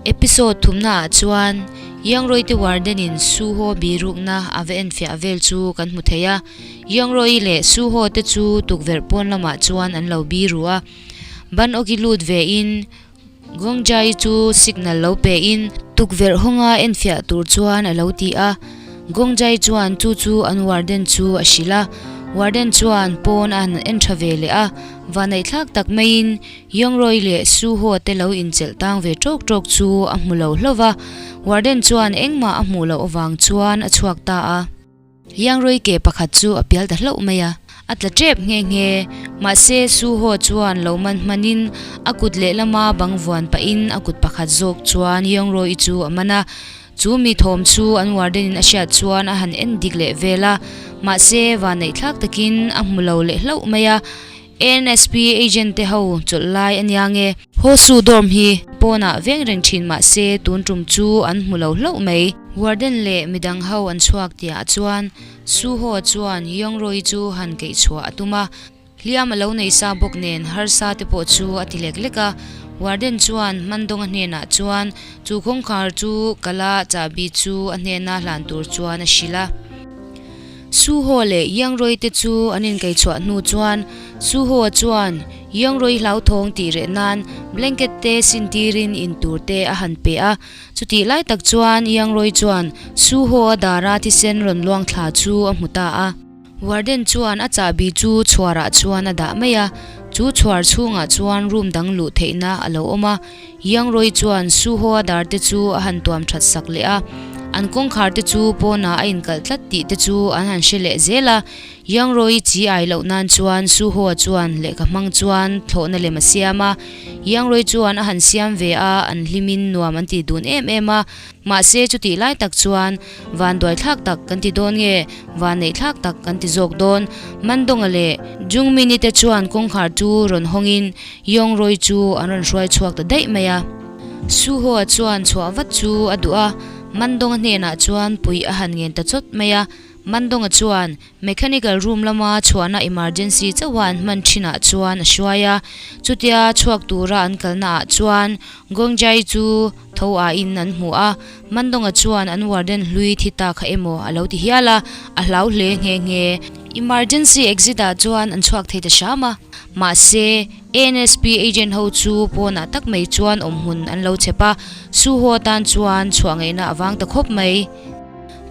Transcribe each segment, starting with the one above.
Episode thumna ah chuan Yangroi te warden in Suho birukna a va enfiah vel chu kan hmu thei a. Yangroi leh Suho te chu tukverh pawn lamah chuan an lo biru a. Ban awki lut ve in Gongja-i chu signal lo pe in tukverh hawnga enfiah tur chuan a lo ti a. Gongja-i chuan chu chu an warden chu a hrilh a. Warden chuan pawn a han en tha ve leh a. Vanaihthlak tak maiin Yongroi leh Suho te lo inchelh tang ve tawk tawk chu a hmu lo hlauh va. Warden chuan engmah a hmuh loh avang chuan a chhuak ta a. Yangroi ke pakhat chu a pial ta hlauh mai a, a tla tep nghe nghe. Mahse, Suho chuan lo man hmanin a kut lehlama bang vuan pahin a kut pakhat zawk chuan Yangroi chu a man a. Chu mi thawm chu an warden in a hriat chuan a han en dik leh vel a, mahse, vanneih thlak takin a hmu lo leh hlauh mai a. ANSP agent te ho chawlh lai a nia nge? Hosu dorm hi pawnah veng reng thin mah se tun tum chu an hmu lo hlauh mai. Warden leh midang ho an chhuak tihah chuan Suho chuan Yongroi chu han keih chhuah a tum a, hliam a lo nei sa bawk nen harsa te pawh chu a ti lek lek a. Warden chuan Hmandawnga hnenah chuan chu kawngkhar chu kala chahbi chu a hnena hlan tur chuan a hrilh a. Suho leh Yangroi te chu an inkaichhuah hnu chuan Suho chuan Yangroi hlauthawng tih reh nan blanket te sin tirin in tur te a han pe a. Chutih lai tak chuan Yangroi chuan Suho a dara thisen rawn luang thla chu a hmu ta a. Warden chuan a chahbi chu chhuarah chuan a dah mai a, chu chhuar chhungah chuan room dang luh theihna a lo awm a. Yangroi chuan Suho a dar te chu a han tuam that sak leh a, an kawngkhar te chu pawnah a inkalh tlat tih te chu an han hre leh zel a. Yangroi chi ai loh nan chuan Suho chuan lehkha hmang chuan thlawhna lem a siam a. Yangroi chuan a han siam ve a, an hlimin nuam an ti dun em em a. Mahse chutih lai tak chuan vanduai thlak tak kan ti dawn nge, vanneih thlak tak kan ti zawk dawn. Mandawnga leh Jungmini te chuan kawngkhar chu rawn hawngin Yongroi chu an rawn hruai chhuak ta daih mai a. Suhoa chuan chhuah vat chu a duh a, Mandawnga hnenah chuan puih a han ngen ta chawt mai a. Mandawnga chuan Mechanical room lama chhuahna emergency chauha an hman thinah chuan a hruai a, chutia chhuak tura an kalna ah chuan Gongjai chu tho aiin an hmu a, Mandawnga chuan an warden hlui thi ta kha emaw a lo ti hial a, a hlau hle nghe nghe. Emergency exit ah chuan an chhuak thei ta hram a, mahse ANSP agent ho chu pawnah tak mai chuan awmhmun an lo chep a, Suho tan chuan chhuah ngaihna a vang ta khawp mai.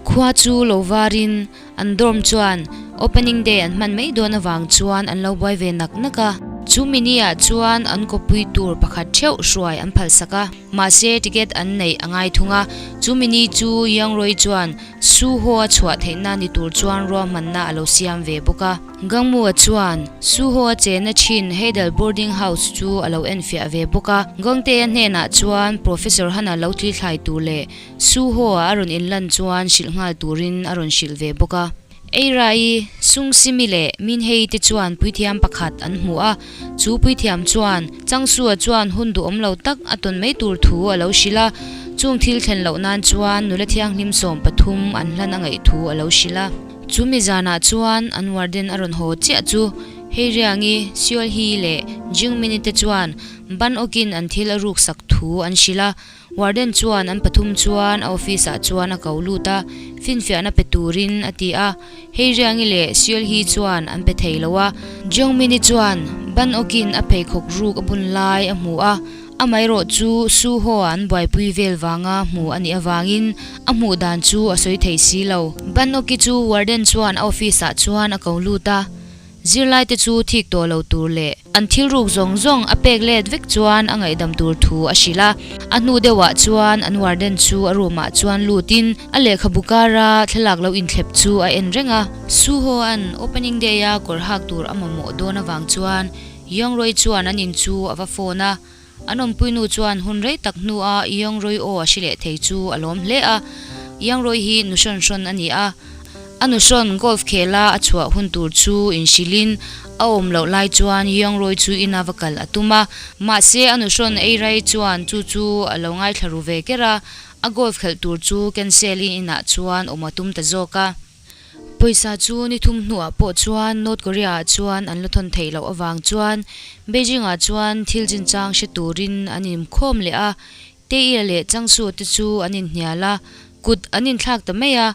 Khua chu lo varin An dorm chuan opening day an hman mai dawn avang chuan an lo buai ve nak nak a. Chu mini ah chuan an kawpui tur pakhat theuh hruai an phalsak a, mahse ticket an neih a ngai thung a. Chu mini chu Yangroi chuan Su Ho a chhuah theihna ni tur chuan ruahmanna a lo siam ve bawk a. Gangmu-a chuan Su Ho a chenna thin Heidel boarding house chu a lo enfiah ve bawk a. Gangtea hnenah chuan Professor Hana lo thlithlai tur leh Suho a rawn inlan chuan hrilh nghal turin a rawn hrilh ve bawk a. Eirai, Sungsimi leh Minhei te chuan puithiam pakhat an hmu a, chu puithiam chuan Changsua chuan hun duhawm lo tak a tawn mai tur thu a lo hrilh a, chung thil thlen loh nan chuan nula thianghlim 13 an hlan a ngaih thu a lo hrilh a. Chu mi zanah chuan an warden a rawn haw chiah chu Heiriangi, Seolhi leh Jungmini te chuan ban awkin an thil a ruksak thu an hrilh a, Warden chuan an pathum chuan a office ah chuan a ko lut a, finfiahna pe turin a ti a. Hei Riangi leh Seol Hee chuan an pe thei lo a. Jongmini chuan ban awkin a pheikhawk ruk a bun lai a hmu a, amaherawh chu Su Ho ah an buaipui vel vanga hmu a nih avangin a hmuh dan chu a sawi thei si lo. Ban awki chu Warden chuan a office ah chuan a ko lut a. Zirlaite chu thik tawh lo tur leh an thil ruk zawng zawng a pek let vek chuan a ngaihdam tur thu a hrilh a. A hnu deuhah chuan an warden chu a room ah chuan lutin a lehkhabu kara thlalak lo inthlep chu a en reng a. Suho an opening day a kawr hak tur a mamawh dawn avang chuan Yongroi chuan an in chu a va phone a. An awmpuinu chuan hun rei tak hnua Yongroi aw a hre leh thei chu a lawm hle a. Yongroi hi nu hrawn hrawn a ni a. A nu hrawn golf khela a chhuah hun tur chu inhrilhin a awm loh lai chuan Yongroi chu ina va kal a tum a. Mahse a nu hrawn ei rai chuan chu chu a lo ngaithla ru ve ker a, a golf khelh tur chu cancel in inah chuan awm a tum ta zawk a. Pawisa chu ni thum hnuah pawh chuan North Korea-ah chuan an la thawn theih loh avang chuan Beijing-ah chuan thil chinchang hre turin an inkhawm leh a. Tae-il leh Changsu te chu an inhnial a, kut an inthlak ta mai a,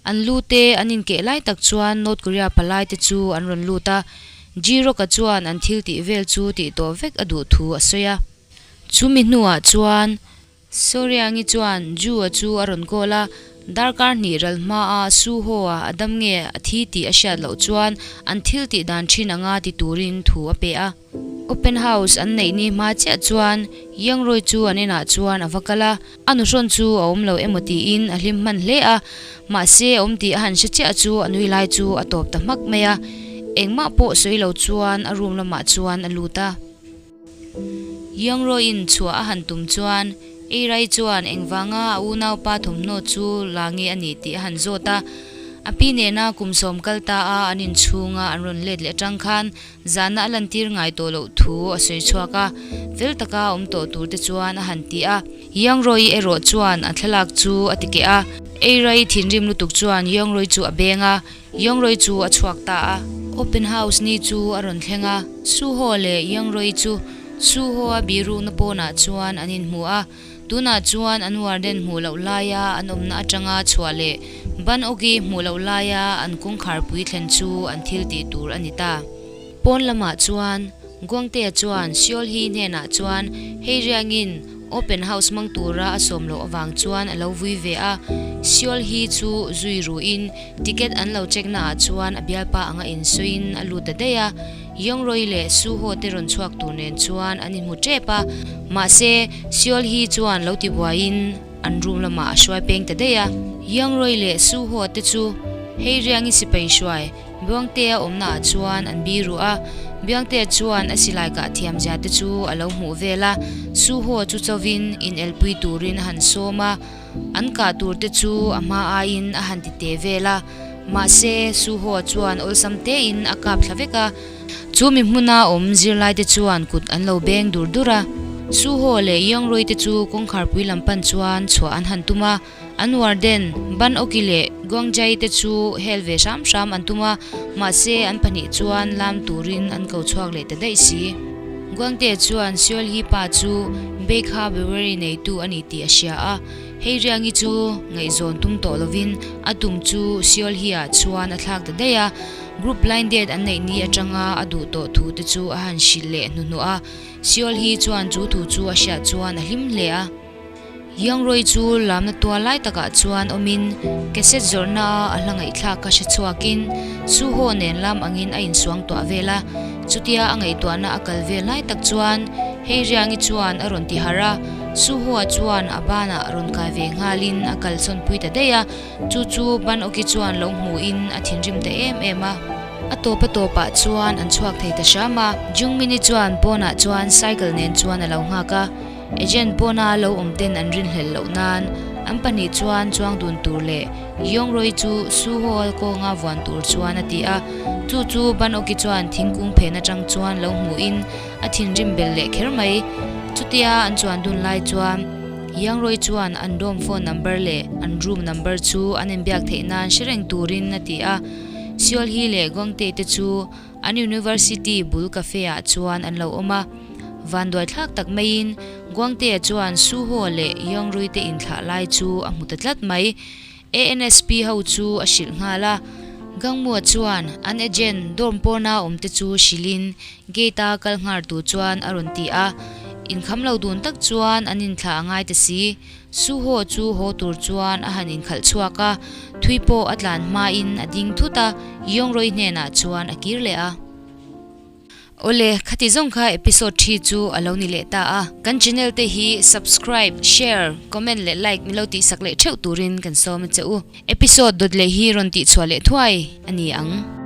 an lu te an inkeh lai tak chuan North Korea palai te chu an rawn lut a, Ji-Rock-a chuan an thil tih vel chu tih tawh vek a duh thu a sawi a. Chumi hnuah chuan Soriangi chuan Ju-a chu a rawn call a, darkar hnih ral hmaa Suho-a a dam nge a thi tih a hriat loh chuan an thil tih dan thin anga ti turin thu a pe a. Open house an neih ni hma chiah chuan Yangroi chu an inah chuan a va kal a, a nuhrawn chu a awm lo emaw tiin a hlim hman hle a, mahse a awm tih a han hre chiah chu a nui lai chu a tawp ta hmak mai a, engmah pawh sawi lo chuan a room lamah chuan a lut a. Yangrawin chhuah a han tum chuan Eirai chuan engvanga a unaupa thawmhnaw chu la nge a nih tih a han zawt a. A pi nena kum sawm kal ta a an inchhunga an rawn let leh atang khan zahna a lantir ngai tawh loh thu a sawi chhuak a, fel taka awm tawh tur te chuan a han ti a. Yangrawi erawh chuan a thlalak chu a ti keh a. Eirai thinrim lutuk chuan Yangrawi chu a beng a, Yangroi chu a chhuak ta a. Open house ni chu a rawn thleng a, Suho leh Yangroi chu Suho-a birukna pawnah chuan an inhmu a. Tunah chuan an warden hmuh loh laia an awmna atanga chhuah leh Ban Ogi hmuh loh laia an kawngkharpui thlen chu an thil tih tur a ni ta. Pawn lamah chuan Guangtea chuan Seol Hee hnenah chuan hei riangin Open House hmang tura a sawm loh avang chuan a lo vui ve a. Seol Hee chu zui ruhin ticket an lo check naah chuan a bialpa anga insawiin a lut ta daih a. Yongroi leh Suho te rawn chhuak tur nen chuan an inhmu tep a. Mahse, Seol Hee chuan lo tibuaiin an room lamah a hruai peng ta daih a. Yongroi leh Suho te chu hei riangin sipai hruai Buangtea awmnaah chuan an biru a, Buangtea chuan a silai kah thiam zia te chu a lo hmuh vel a, Suho chu chovin inelpui turin a han sawm a, an kah tur te chu a hma aiin a han ti te vel a, mahse Suho chuan awlsam tein a kap thla vek a, chu mi hmuna awm zirlai te chuan kut an lo beng dur dur a, Suho leh Yongrui te chu kawngkharpui lam pan chuan chhuah an han tum a. An warden, Ban Oki leh Guangjai te chu hel ve hram hram an tum a, mahse an pahnih chuan lam turin an ko chhuak leh ta daih si. Guangte chuan Seol Hee pa chu Baekha Brewery neitu a ni tih a hria a, hei riangi chu ngaihzawn tum tawh lovin a tum chu Seol Hee ah chuan a thlak ta daih a, group blind date an neih ni atanga a duh tawh thu te chu a han hrilh leh hnuhnuh a, Seol Hee chuan chu thu chu a hriat chuan a hlim hle a. Yangroi chu lamna tual lai takah chuan awmin cassette zawrhna a a hla ngaihthlak kha hre chhuakin Suho nen lam angin a insuang tuah vel a, chutia a ngaihtuahna a kal vel lai tak chuan hei Riangi chuan a rawn ti harh a, Suho-a chuan a banah rawn kai ve nghalin a kalsawn pui ta daih a, chu chu Ban Oki chuan lo hmuhin a thinrim ta em em a. A tawp a tawpah chuan an chhuak thei ta hram a, Jungmini chuan pawnah chuan cycle nen chuan a lo nghak a. Agent pawna lo awm ten an rinhlelh loh nan an pahnih chuan chuang dun tur leh Yongroi chu Suho kawnga vuan tur chuan a ti a. Chu chu Ban Oki chuan thingkung phen atang chuan lo hmuhin a thinrim bel leh kher mai. Chutia an chuan dun lai chuan Yangroi chuan an dorm phone number leh an room number chu an inbiak theih nan hre reng turin a ti a. Seolhee leh Guangtae te chu An University bul cafe ah chuan an lo awm a, vanduai thlak tak maiin Guangtea chuan Suho leh Yongrui te inthlah lai chu a hmu ta tlat mai. ANSP ho chu a hrilh nghal a, Gangmua chuan an agent dorm pawna awm te chu hrilhin gate a kal nghar tur chuan a rawn ti a, inkham lo dun tak chuan an inthlah a ngai ta si. Suho chu haw tur chuan a han inkhalh chhuak a, thui pawh a tlan hmain a ding thut a, Yongroi hnenah chuan a kir leh a. Awle, khati zawng kha episode thi chu a lo ni leh ta a, kan channel te hi subscribe, share, comment leh like min lo tihsak leh theuh turin kan sawm a che u. Episode dawt leh hi rawn tihchhuah leh thuai a ni ang.